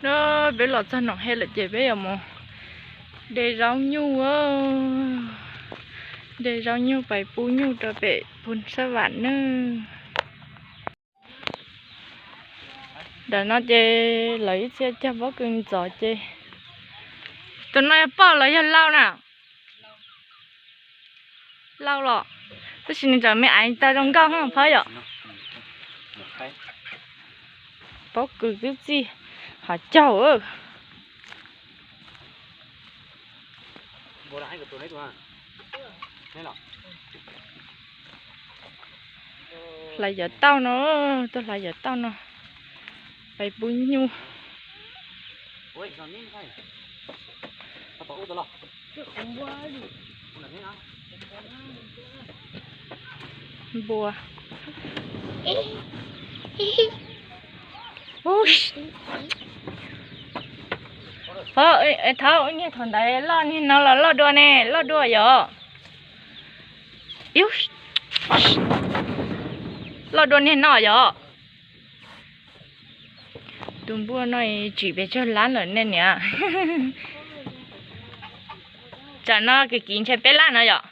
No peb los txog Noom Hej lawm ces peb yuav mus de zaub nyuj, de zaub nyuj pais pub nyuj rau pem Phu Xab Vam nawb. Ntawm no ces lawv ib txhia cog pob kws ntxov ces, tus no yog poj los yog lau na? Lau los, tab sis nws tseem me aiv tag zoo nkauj hos phab yom. Pob kws twb txij hav caug. Hlais cov tauj no, tuaj hlais cov tauj no pais pub nyuj. Npua. Thov, niag thaum ntawd loj niag no los loj dua ne, loj dua yom. Loj dua niag no yom. Tus npua no tsim pes tsawg lab lawm nej niam? Tsam no kiv kiv ntshai peb lab no yom.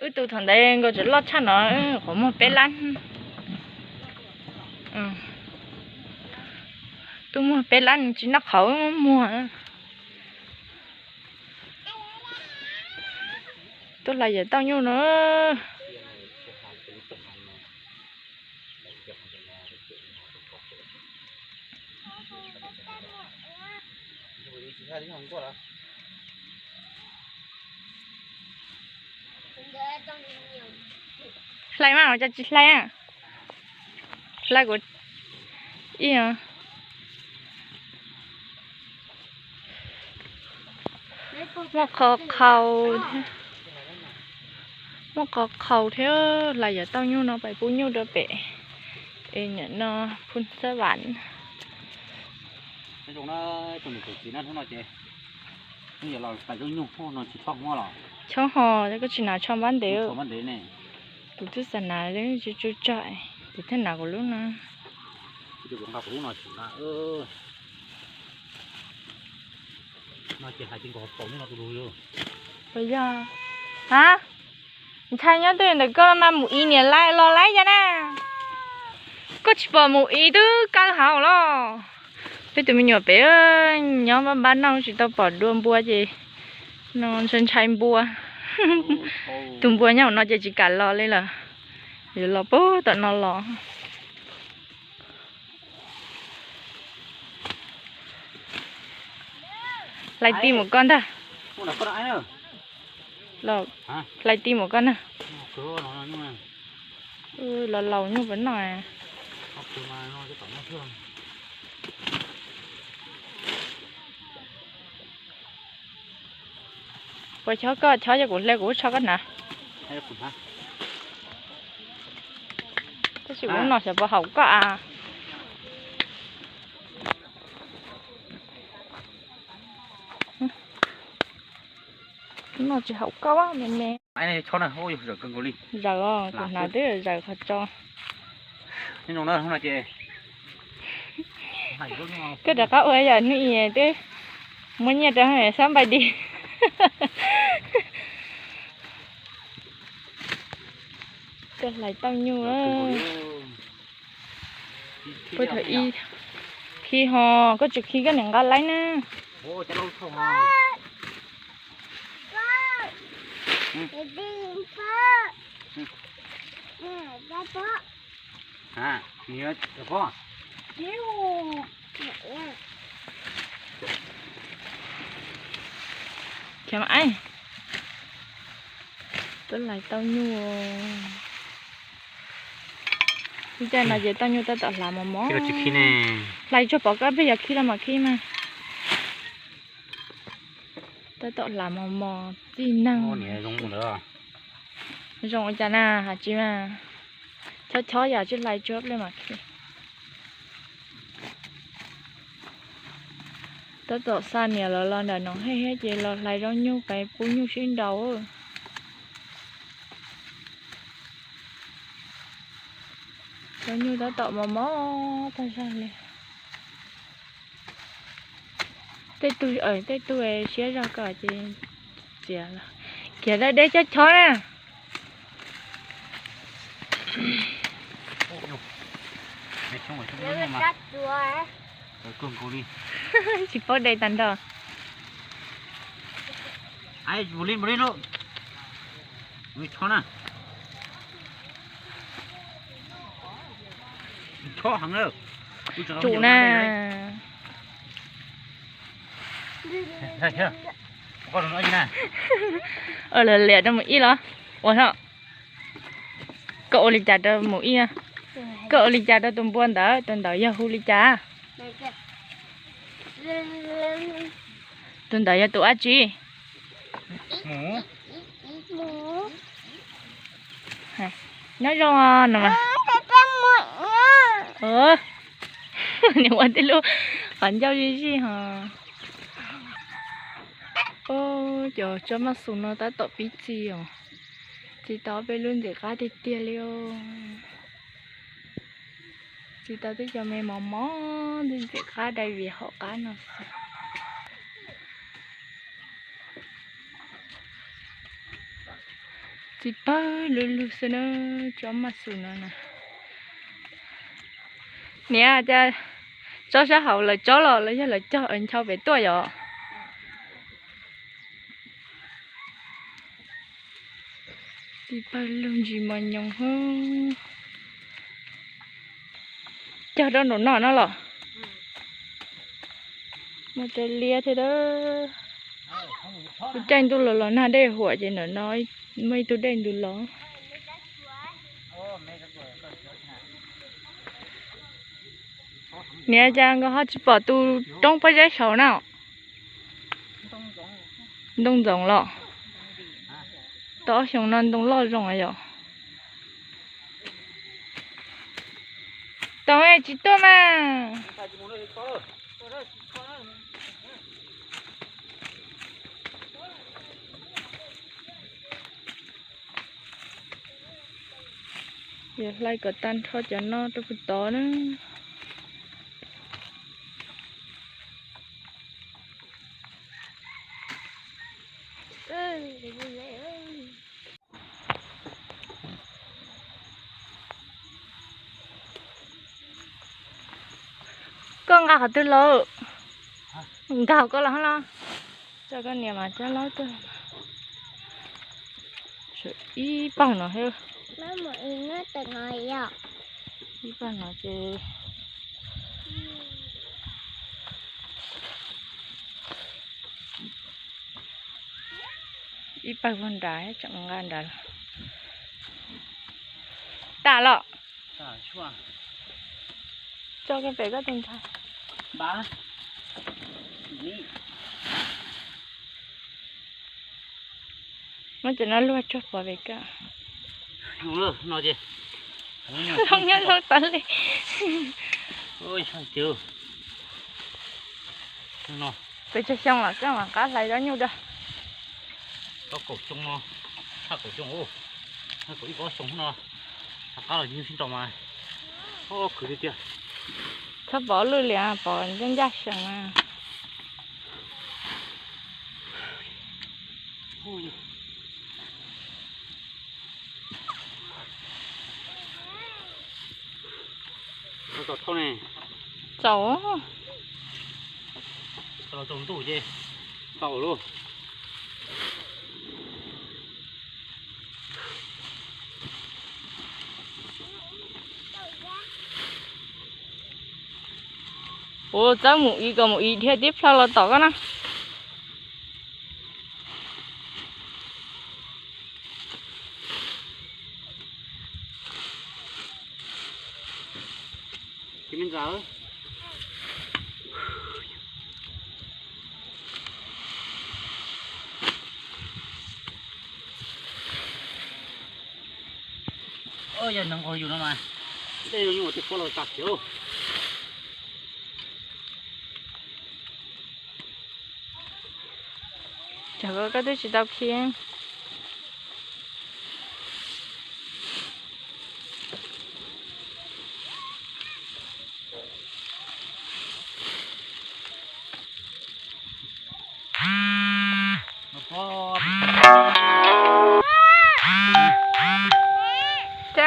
Wb tus thaum ntawd nkaus tseem loj tshaj no, qhuav muag peb lab. Twb muag peb lab tsis noj qhauv muag. Tuaj hlais yawm tauj nyuj no. Hlais mas, ua cas tsis hlais? Hlais kuv ib. Muaj qhov qhaus thiab, muaj qhov qhaus thiab. Hlais yawm tauj nyuj no pais pub nyuj rau pem, es nim no Phu Xab Vam. Chob ho, koj tsis hnav tsho npab ntev? Kuv twb xav hnav, tsis tsuj tsog, kuv thiaj hnav kuv lub no. Puas yog? Ha? Ntshai nyob twj ywm ntawm koj mas mus ib niam lais los lais yog na. Koj tsis pom mus ib twb kaw hauv los. Peb tus me nyuam pem nyob npab npab noj tsis tau pom dua npua ces no ntshai ntshai npua. Tus npua nyob hauv no ces tsis kam los li lawm. Yuav los puag tom no los. Hlais ti mus koj ntag. Hlais ti mus koj ntag. Los laus nyuj puas noj. Puas chob koj, chob yog kuv hle kuv tsho koj hnav. Tab sis kuv no xyov puas haum koj a. No tsis haum koj me me. Zaws, kuv hnav twb zaws qhov tso. Koj rov qab ua yam hnub i twb muab nyiaj rau xab npais di. Koj hlais tauj nyuj. Puag thaum ib khi ho koj tsis khi koj niam nqa laib na. Twb hlais tauj nyuj. Lub caij no ces tauj nyuj tab tom hlav mos mos. Hlais tsuag pom koj peb yog khi los mas khi mas. Tab tom hlav mos mos txij neeg. Zoo ua cas na has tsis mas. Chob chob yam tsis hlais tsuag pliag mas khi. Tab tom xa niam lawv los ntawm Noom Hej thiab ces los hlais zaub nyuj pab pub nyuj sib nraus. Zaub nyuj tab tom mos mos tag zog li. Tej tug, tej tug siab zog ko ces txiav los. Khiav dab deb chob chob na. Tsis paub de tag nrho. Tsum na. Lawv liam rau mus ib los? Ua, koj ua li cas rau mus ib? Koj ua li cas rau tus npua ntawd? Tus ntawd yog hu li cas? Tus ntawd yog tus dab tsi? Nyob zoo no mas. Nws ua tej lub qhov ncauj zij zij ho. Cov tsob maj xus no tab tom pib txi os. Txi tau peb lub ntxim qab tiag tiag li os. Txi tau tej cov me mos mos ntxim qab dai vim hauv qab no xwb. Txi pawg lug lug xwb na, tsob maj xus no na. Niam, cas tsob sab hauv lawv tsob los los yog lawv cog nchau pem tuaj yom? Txi pawg lug ntsis mos nyoos hwb. Cog rau nraum no no los. Muaj rau liab thiab. Lub caij ntuj los los nag dej huam ces ntawm no muaj ib tug dej ntws los. Niam, cas nkawd ho tsis pom tus roob pob zeb saud na? Ntoo ntxoov los? Tau ob xyoos no ntoo loj zoo yom. Toom, tsis tuaj mas. Yuav hlais kom tag nrho cov no rau kuv tod na. Koj nqa qhov twg los? Nqa hauv koj los los. Tso koj niam mas coj laub tuaj. Ib pawg no, ib pawg no ces ib pawg puag nrad tseem nqa nrad. Tas los. Tso kiag pem koj tus ntxhais. Muab cov no luag tsuag pov pem koj. Zoo nyob zoo tas li. Pes tsawg xyoo lawm koj mam qab hlais zaub nyuj rau? Tau kaum xyoo no, tshaj kaum xyoo, tshaj kaum ib ob xyoo no, rov qab los nyuj sib nrau mas, khwv tiag tiag. Txhob pov lwj li, pov ncaj ncaj seem mas. Txaus. Txaus ntuj ces txaus lauj. Ua txawb mus ib kom mus ib dhia tib plhaw los tom koj na. Yog neeg nqos yus no mas, dej nyuj ua tej pob los tas khiv. Tsam koj twb tsis tau khi.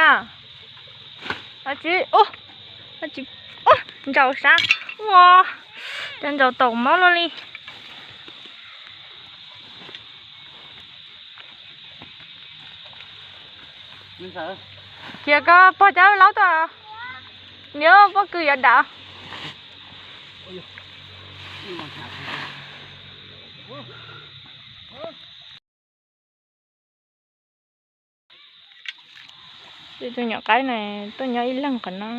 Dab tsi? Ub, dab tsi? Ub, ntsaum sav. Ua, cas ntsaum taum mob luaj li. Khiav ko pog cov laub tuaj. Niam, pob kws yuav dam. Tus nyuam qaib na tuaj nyob ib leeg qhov no.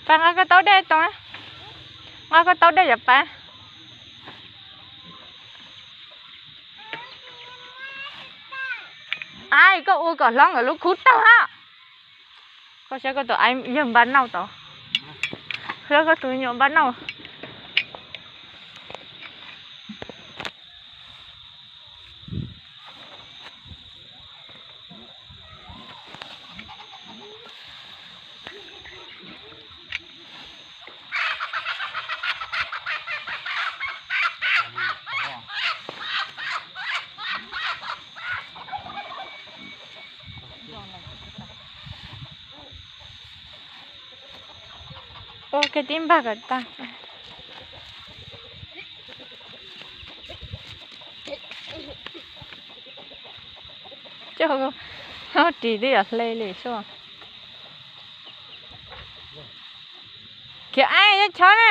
Pab nqa koj taub dej too, nqa koj taub dej yom pab. Ai, koj ua kom hlob nkawd lub khub tawg hab. Koj saib koj tus aib yawg npaj nauj tod, saib koj tus me nyuam npaj nauj. Ua kiag tib npag kom tag. Coj, ris twb yuav hle li sub. Khiav aib, chob na.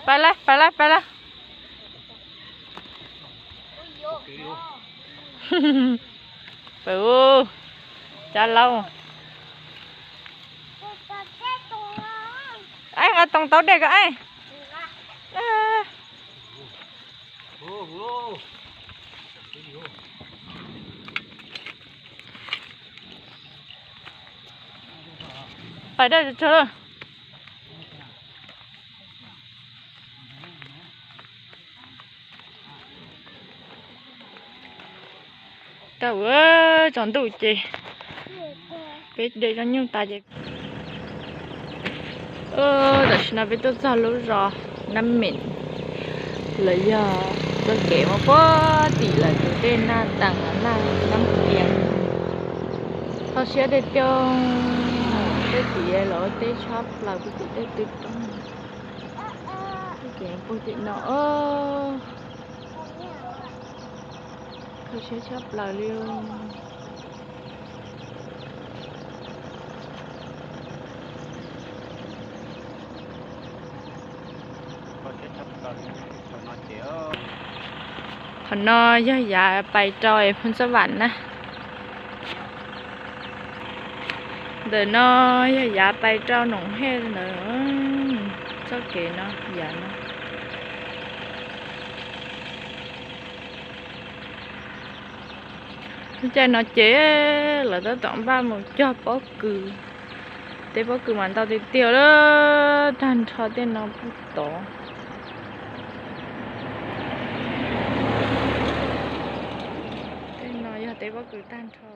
Pais lawm, pais lawm, pais lawm. Pais, cov laus. Aib, nqa toos taub dej ko aib. Pais dawb tsawg. Tau, tsaus ntuj ces peb de zoj nyuj tas ces, tam sim no peb tuaj txog lub zos Nab Mem, los yog txoj kev mus puag tim lawv tus dej Naj Teem los Nab Tias. Kho siab tiag tiag, tej tim lawv teb tshab plaws puag tim tej tw roob. Tej kev puag tim no, kho siab tshab plaws li. Qhov no yog yav pais rau Phoos Xab Vam na. Ntawm no yog yav pais rau Noom Hej ntawd. Txoj kev no, yav no. Lub caij no ces lawv tab tom npaj mus cog pob kws. Teb pob kws mas ntau tiag tiag li, tag nrho tej no puag tod. Tej no yog teb pob kws tag nrho.